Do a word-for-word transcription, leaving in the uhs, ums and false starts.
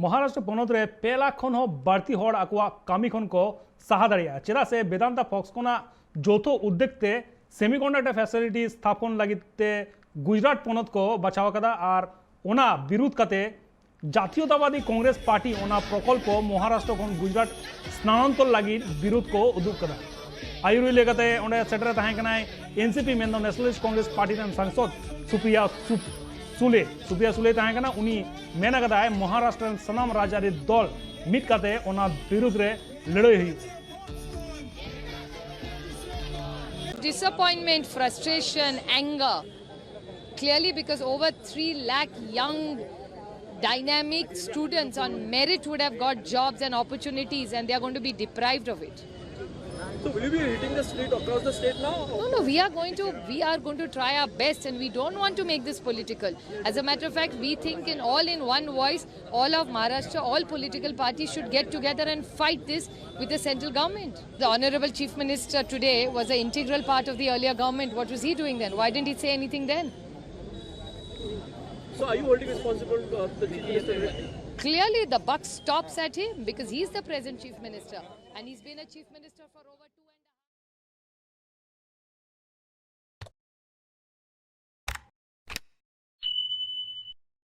ᱢᱚᱦᱟᱨᱟᱥᱴᱨᱚ ᱯᱚᱱᱚᱛ ᱨᱮ ᱯᱮ ᱞᱟᱠᱷ ᱠᱷᱚᱱ ᱦᱚᱸ ᱵᱟᱹᱲᱛᱤ ᱦᱚᱲ ᱟᱠᱚᱣᱟᱜ ᱠᱟᱹᱢᱤ ᱠᱷᱚᱱ ᱠᱚ ᱥᱟᱦᱟ ᱫᱟᱲᱮᱭᱟᱜᱼᱟ, ᱪᱮᱫᱟᱜ ᱥᱮ ᱵᱮᱫᱟᱱᱛᱟ ᱯᱷᱚᱠᱥᱠᱚᱱᱟᱜ ᱡᱚᱛᱚ ᱩᱫᱽᱫᱮᱜᱽ ᱛᱮ ᱥᱮᱢᱤᱠᱚᱱᱰᱟᱠᱴᱟᱨ ᱯᱷᱮᱥᱤᱞᱤᱴᱤ ᱛᱷᱟᱯᱚᱱ ᱞᱟᱹᱜᱤᱫ ᱛᱮ ᱜᱩᱡᱽᱨᱟᱴ ᱯᱚᱱᱚᱛ ᱠᱚ ᱵᱟᱪᱷᱟᱣ ᱟᱠᱟᱫᱟ᱾ ᱟᱨ ᱚᱱᱟ ᱵᱤᱨᱩᱫᱷ ᱠᱟᱛᱮ ᱡᱟᱛᱤᱭᱚᱛᱟᱵᱟᱫᱤ ᱠᱚᱝᱜᱨᱮᱥ ᱯᱟᱨᱴᱤ ᱚᱱᱟ ᱯᱨᱚᱠᱚᱞᱯᱚ ᱢᱚᱦᱟᱨᱟᱥᱴᱨᱚ ᱠᱷᱚᱱ ᱜᱩᱡᱽᱨᱟᱴ ᱥᱛᱷᱟᱱᱟᱱᱛᱚᱨ ᱞᱟᱹᱜᱤᱫ ᱵᱤᱨᱩᱫᱷ ᱠᱚ ᱩᱫᱩᱜ ᱠᱟᱫᱟ᱾ ᱟᱹᱭᱩᱨᱤᱭᱟᱹ ᱞᱮᱠᱟᱛᱮ ᱚᱸᱰᱮ ᱥᱮᱴᱮᱨ ᱮ ᱛᱟᱦᱮᱸ ᱠᱟᱱᱟᱭ ᱮᱱᱥᱤᱯᱤ, ᱢᱮᱱᱫᱚ ᱱᱮᱥᱱᱟᱞᱤᱥᱴ ᱠᱚᱝᱜᱨᱮᱥ ᱯᱟᱨᱴᱤ ᱨᱮᱱ ᱥᱟᱝᱥᱚᱫ ᱥᱩᱯᱨᱤᱭᱟ ᱥᱩ-, ᱥᱩᱞᱮ᱾ ᱥᱩᱯᱨᱤᱭᱟ ᱥᱩᱞᱮ ᱛᱟᱦᱮᱸ ᱠᱟᱱᱟ᱾ ᱩᱱᱤ ᱢᱮᱱ ᱟᱠᱟᱫᱟᱭ, ᱢᱚᱦᱟᱨᱟᱥᱴᱨᱚ ᱨᱮᱱ ᱥᱟᱱᱟᱢ ᱨᱟᱡᱽᱟᱹᱨᱤ ᱫᱚᱞ ᱢᱤᱫ ᱠᱟᱛᱮ ᱚᱱᱟ ᱵᱤᱨᱩᱫᱷ ᱨᱮ ᱞᱟᱹᱲᱦᱟᱹᱭ ᱦᱩᱭᱩᱜᱼᱟ᱾ Disappointment, frustration, anger, clearly, because over three lakh young, dynamic students on merit would have got jobs and opportunities, and they are going to be deprived of it. So will you be hitting the street across the state now? No, no, we are going to we are going to try our best, and we don't want to make this political. As a matter of fact, we think in all in one voice, all of Maharashtra, all political parties should get together and fight this with the central government. The Honorable Chief Minister today was an integral part of the earlier government. What was he doing then? Why didn't he say anything then? So are you holding responsible uh, the chief minister? Clearly, the buck stops at him because he's the present Chief Minister, and he's been a Chief Minister for over